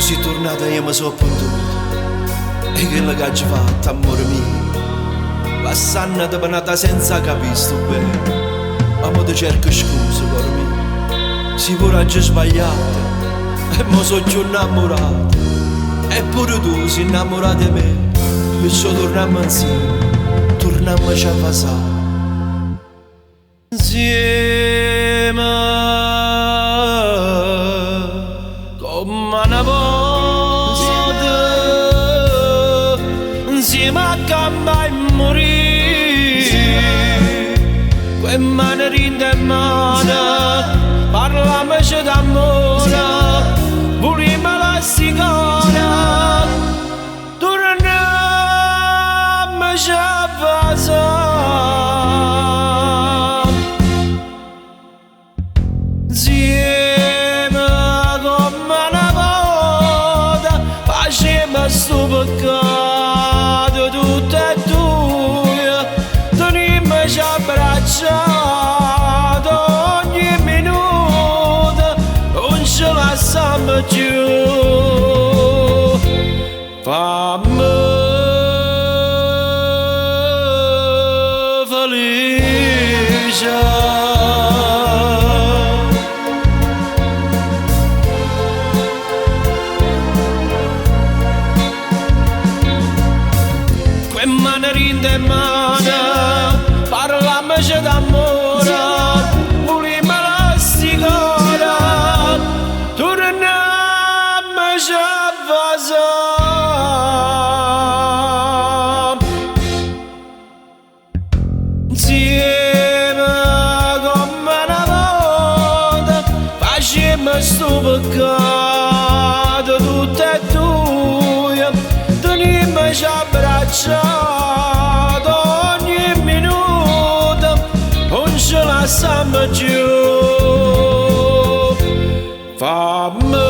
si turnata e io mi so pentuto 'E chello che aggio fatto, ammore mio Lassannete pe n'ata senza capì stu bene Ma mo te cerco scusa, core mio Si pure aggio sbagliato E mo so' cchiù 'nnammurato E pure tu si 'nnammurato 'e me Perciò turnammo 'nzieme Turnammoce a vasà 'Nzieme Comm'a na vota 'Nzieme a campà e murì Cu 'e mmane dint' 'e mmane Parlammoce d'ammore Vulimmo sti core Turnammoce a vasà 'Nzieme comm'a na vota Facimmo stu peccato tutt' 'e duje Tenimmoce abbracciate ogni minuto Nun ce lassammo cchiù Famme felice. Cu 'e mmane dint' 'e mmane Parlammoce d'ammore Vulimmo sti core Turnammoce a vasà 'Nzieme comm'a na vota Facimmo stu peccato tutt' 'e duje Tenimmoce abbracciate ogni minuto Nun ce lassammo cchiù Famme